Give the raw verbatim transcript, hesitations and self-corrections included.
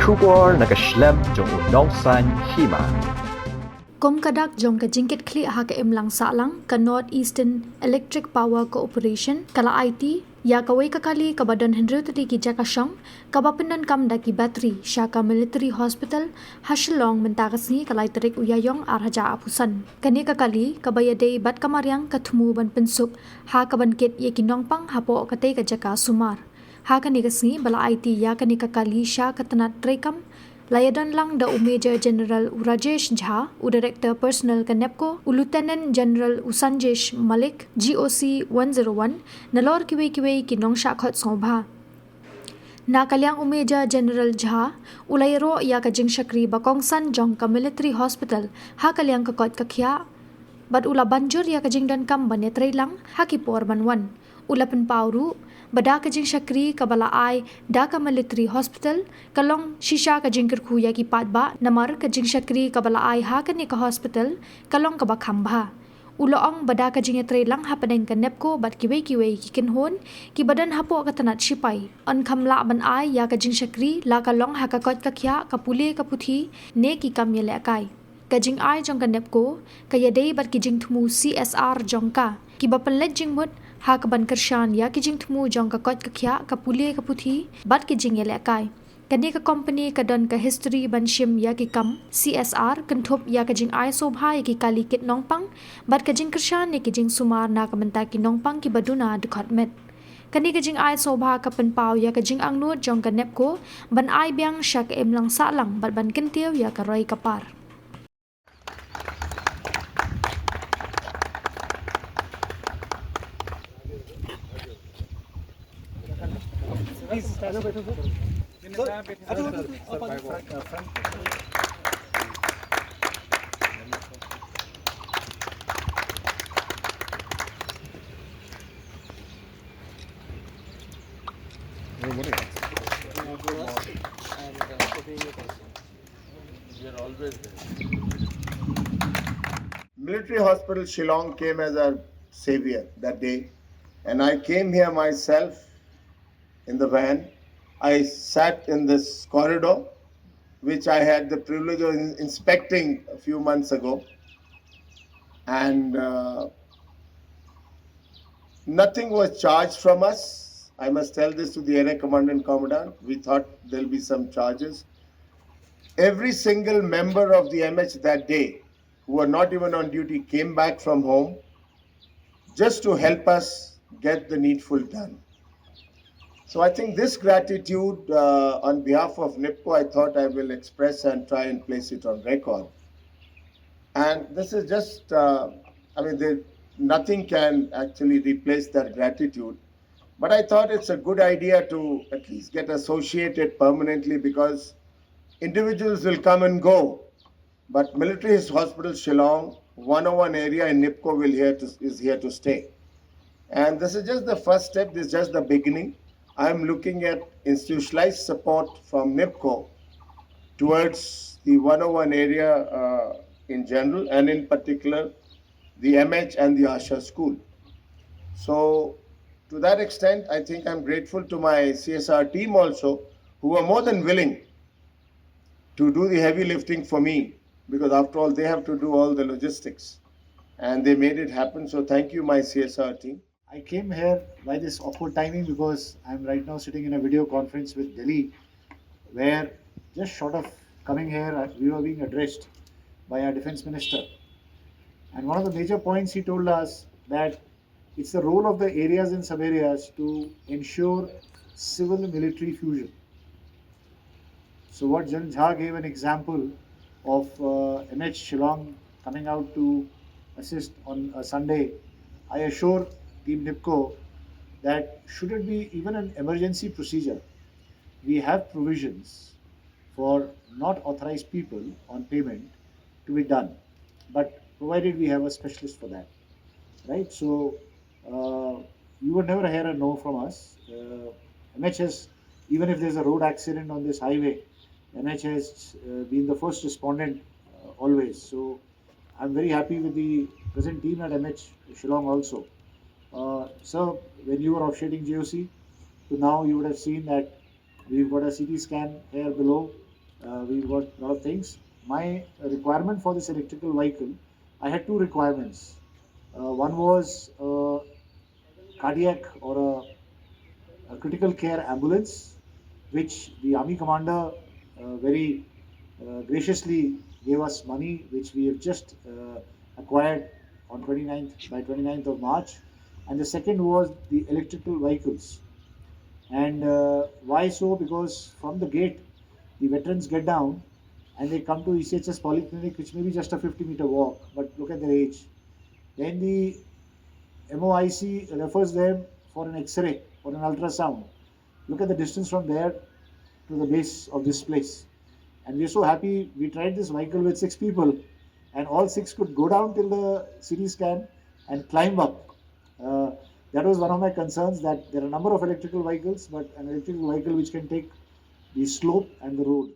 Khubor na ka shlem jong u nongsan hima. Kum ka dak jong ka jingkitkhlieh ha ka imlang sahlang, ka North Eastern Electric Power Corporation ka la aiti ïa kawei ka kali kaba don hynriew tylli ki jaka shong, kaba pyndonkam da ki battery sha ka Military Hospital ha Shillong mynta ka sngi ka lai tarik u Ïaïong ar hajar arphew san. Kane ka kali kaba ïadei bad ka mariang ka thmu ban pynsuk ha kaban kit ïa ki nongpang hapoh katei ka jaka sumar. Ha kane ka sngi ba la aiti ïa kane ka kali sha ka tnat treikam, la ïadon lang da u Major General u Rajesh Jha, u Director Personnel ka NEEPCO, u Lieutenant General u Sanjesh Malik, G O C one zero one, nalor kiwei kiwei ki nongshah khot sngewbha. Na ka liang u Major General Jha u la ïaroh ïa ka jingshakri ba kongsan jong ka Military Hospital ha ka liang ka koit ka khiah, bad u la ban jur ïa ka jingdonkam ban ïatreilang ha ki por ban wan. U la pynpaw ruh ba da ka jingshakri kaba la ai da ka Military Hospital ka long shisha ka jingkyrkhu ïa ki paidbah, namar ka jingshakri kaba la ai ha kane ka hospital ka long kaba kham bha. U la ong ba da ka jingïatreilang hapdeng ka NEEPCO bad kiwei kiwei ki kynhun kiba don hapoh ka tnat shipai, yn kham lah ban ai ïa ka jingshakri la ka long ha ka koit ka khiah, ka pule ka puthi ne ki kam ïalehkai. Ka jingai jong ka NEEPCO ka ïadei bad ki jingthmu C S R jong ka, kiba pynleit jingmut ha kaban kyrshan ïa ki jingthmu jong ka koit ka khiah, ka pule ka puthi bad ki jingïalehkai. Kane ka kompani ka don ka history ban shim ïa ki kam C S R, kynthup ïa ka jingai sngewbha ïa ki kali kit nongpang bad ka jingkyrshan ïa ki jingsumar na ka bynta ki nongpang kiba duna dkhot met. Kane ka jingai sngewbha ka pynpaw ïa ka jingangnud jong ka NEEPCO ban ai biang sha ka imlang sahlang bad ban kyntiew ïa ka roi ka par. Military Hospital Shillong came as our savior that day, and I came here myself in the van. I sat in this corridor, which I had the privilege of in- inspecting a few months ago, and uh, nothing was charged from us. I must tell this to the area commandant commandant. We thought there'll be some charges. Every single member of the M H that day who were not even on duty came back from home just to help us get the needful done. So I think this gratitude uh, on behalf of NEEPCO, I thought I will express and try and place it on record. And this is just, uh, I mean, the, nothing can actually replace that gratitude. But I thought it's a good idea to at least get associated permanently, because individuals will come and go. But Military Hospital Shillong, one oh one area in NEEPCO will here to, is here to stay. And this is just the first step, this is just the beginning. I'm looking at institutionalized support from NEEPCO towards the one oh one area uh, in general, and in particular the M H and the ASHA school. So to that extent, I think I'm grateful to my C S R team also, who were more than willing to do the heavy lifting for me, because after all, they have to do all the logistics. And they made it happen. So thank you, my C S R team. I came here by this awkward timing because I'm right now sitting in a video conference with Delhi, where just short of coming here, uh, we were being addressed by our defense minister. And one of the major points he told us that it's the role of the areas and sub areas to ensure civil military fusion. So, what Jan Jha gave an example of uh, M H Shillong coming out to assist on a Sunday, I assure Team NEEPCO that should it be even an emergency procedure, we have provisions for not authorized people on payment to be done, but provided we have a specialist for that, right? So uh, you would never hear a no from us. Uh, M H has, even if there's a road accident on this highway, M H has uh, been the first respondent uh, always. So I'm very happy with the present team at M H Shillong also. Uh, so when you were officiating G O C, to now you would have seen that we've got a C T scan here below. Uh, we've got a lot of things. My requirement for this electrical vehicle, I had two requirements. Uh, one was a cardiac or a, a critical care ambulance, which the army commander uh, very uh, graciously gave us money, which we have just uh, acquired on twenty-ninth, by twenty-ninth of March. And the second was the electrical vehicles. And uh, why so? Because from the gate, the veterans get down and they come to E C H S polyclinic, which may be just a fifty meter walk, but look at their age. Then the M O I C refers them for an X-ray or an ultrasound. Look at the distance from there to the base of this place. And we're so happy we tried this vehicle with six people, and all six could go down till the C T scan and climb up. Uh, that was one of my concerns, that there are a number of electrical vehicles, but an electrical vehicle which can take the slope and the road.